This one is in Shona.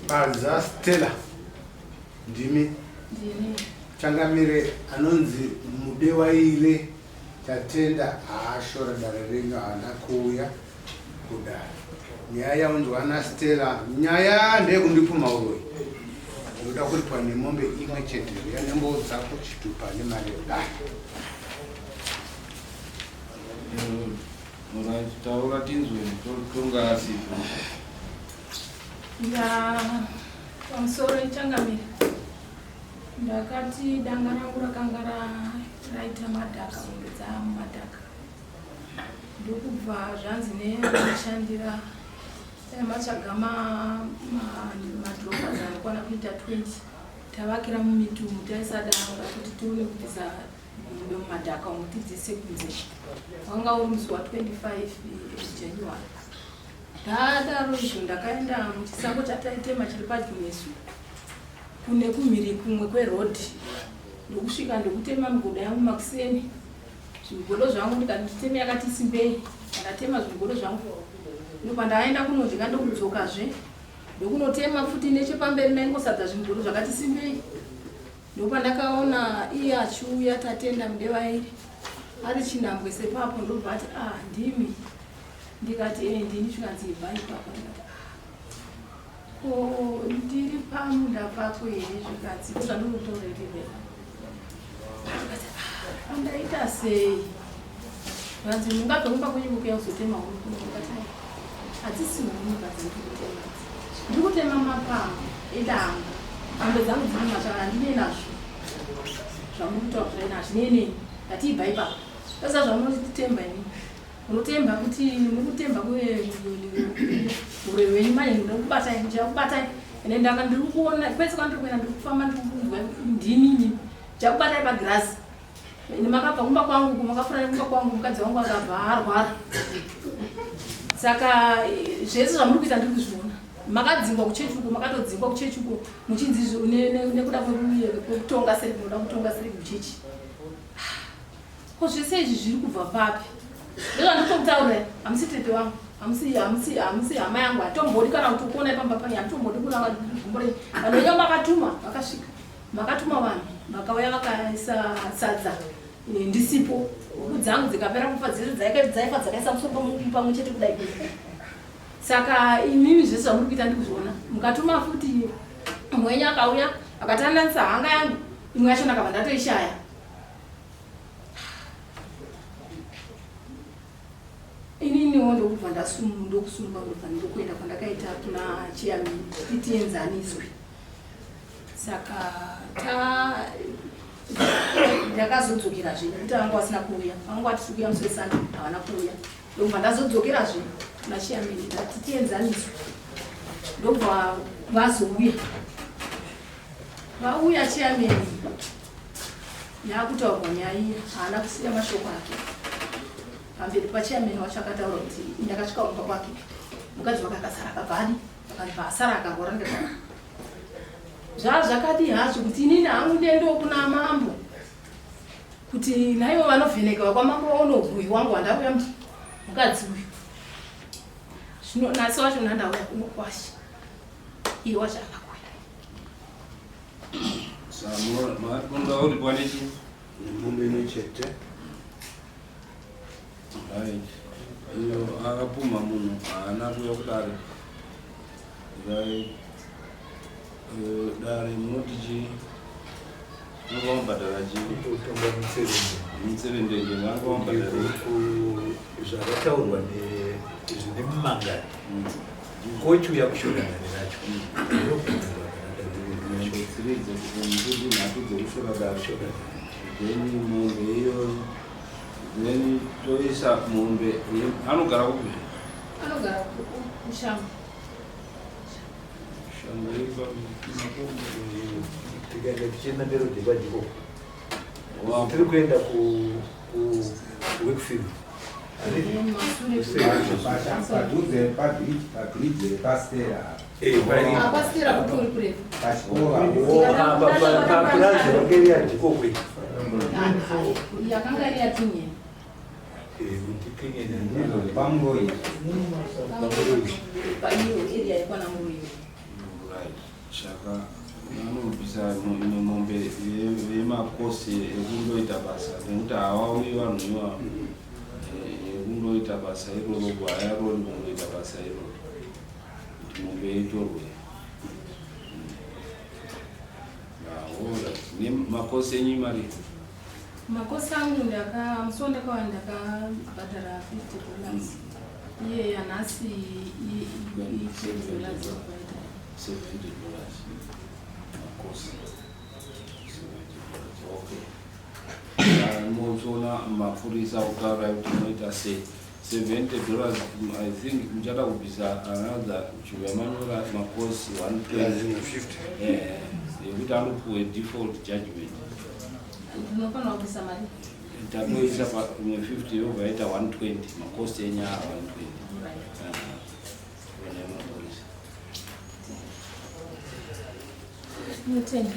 Badza Stella ndimi. Ndini. Changamire anonzi Mudewaire Tatenda haashora dare renyu haana kuuya kudare. Nyaya yaunzwa naStella nyaya ndeyekundipumha uroyi. Ndoda kuripwa nemombe imwe chete riya nemboo dzako chitupa nemari yedare. Alright, taura tinzwe tonga asipo. Ya pamusoro ichangamire. Ndakati danga rangu rakanga raita madhaka mombe dzamumadhaka. Ndokubva zvanzi neanoshandira matsvaga madropas anokwana kuita 20 tavakira mumitumu taisa danga kuti tione kubvisa mombe mumadhaka umu tidziise kunze. Wanga uri musi wa 25 January. Ndadaro izvo ndakaenda muchisango chataitema chiri padyo nesu kune kumhiri kumwe kweroad ndokusvika ndokutema migodo yangu makuseni zvigodo zvangu ndikati nditeme yakati simbei ndakatema zvigodo zvangu ndopandaenda kunodya ndokudzokazve ndokunotema futi nechepamberi ndaingosadza zvigodo zvakati simbei Ndopandakaona iye achiuya Tatenda Mudevairi ari chinhambwe sepapo ndobva ati ah ndimi ndikati eh ndini zvikanzi ibva ipapo ndikati ah ko ndiri pamunda pako here zvikanzi ndozvandinotaura here ndikati ah andaita sei zvikanzi mungabve kumba kwenyu kukuya kuzotema huni kuno ndikati hadzisi huni badzandiri kutema Ndiri kutema mapango edanga. Mombe dzangu dziri mumatsvara handinei nazvo. Zvamuri kutaura kudai hazvinei neni. Ndati ibva ipapo. Sasa zvamunotemba ini. Munotemba kuti muri kutemba ure hwenyu manje ndinoda kubatai ndichakubatai. Ende ndanga ndiri kuona kwese kwandiri kuenda ndiri kufamba ndiri kunzwa ndini ini. Ndichakubatai pagirazi. Ini makabva kumba kwangu uko makafura kumba kwangu mukadzi wangu akabva arwara. Saka zvese zvamuri kuita ndiri kuzviona. Makadzingwa kuchechi uko makatodzingwa kuchechi uko muchinzi nekuda kwekutonga seri munoda kutonga seri kuchechi. Ko zvese izvi zviri kubva papi? Ndozvandikutaura hamusi tete wangu. Hamusi hamusi hamusi hama yangu hatombodi kana kuti ukuona pamba panyu hatombodi kuona gumbo renyu. Vanhu venyu makatuma vakasvika. Makatuma vanhu vakauya vakaisa sadza eh, ndisipo huku dzangu dzikapera kufa dzese dzaifa dzakaisa musoro pamwe chete kudai saka imimi zvese zvamuri kuita ndikuzviona mukatuma futi mwenyu akauya akatandanisa hanga yangu imwe yacho ndakabva ndatoishaya ininiwo ndokubva ndokusumuka ndobva ndokuenda kwandakaita kuna chiyamini kuti tienzaniswe Saka ta ndakazodzokerazve nekuti vanga vasina kuuya vanga vati kuuya musi weSunday havana kuuya ndobva ndazodzokerazve kuna chairman ndati tienzaniswe ndobva vazouya vauya chairman yakutaurwa nyaya iya haana kusiya mashoko ake pamberi pachairman wacho akataura kuti ndakasvika kumba kwake mukadzi wake akasara akabva adi akabva asara akarwara ndikati Zvazvakadii hazvo kuti inini hangu ndiendewo kuna mambo kuti naivo vanovheneka vakwamambo vaone uyu wangu wandauya mukadzi uyu zvino nhasi wacho ndandauya kuno kwashe iye wacho akakuya Uripo nechi? Nemombe imwe chete. Right. Iyo akapumha munhu haana kuuya kudare. Right. Eh, dare munoti chii? Vanga vamubhadhara chii? Kutonga mutserendende. Mutserendende vanga vamubhadhara. Zvakataurwa zvine mumangani. Kochiuya kushora dare racho. Rinobvunzirwa kana dare racho. Tsiridza kuti nhatu dzekushora dare. Then mombe iyoyo. Then toisa mombe anogara kupi? Anogara kushango. Tikaenda tichienda neroad yekwadiko tiri kuenda kuWakefield padhuze pabridge repastera apastera kutori kurefu papurazi range iri yadhikokwe yakanga iri yatinye pamuroyi paiyo area yekwana muroyi Right. Saka vanobvisa imwe mombe yemakosi ekundoita basa nekuti havauyi vanhu ivavo yekundoita basa iroro, gwaya rori kundoita basa iroro kuti mombe itorwe. Nemakosi enyu imari? Makosi angu ndaka musi wandakauya ndakabhadhara $50, iye yanhasi i$20 yakaita. $70 makosi, $70. Okay, mochiona mapurisa kutaura kuti munoita sei. $70, I think muchada kubvisa another chiuya manyora makosi 120. 50. Yekuti anopuwe default judgment. Ndinofanira kubvisa mari? Tatoisa imwe 50, yobva yaita 120. Makosi enyu aa 120. Right. Ona mapurisa. Ndinotenda.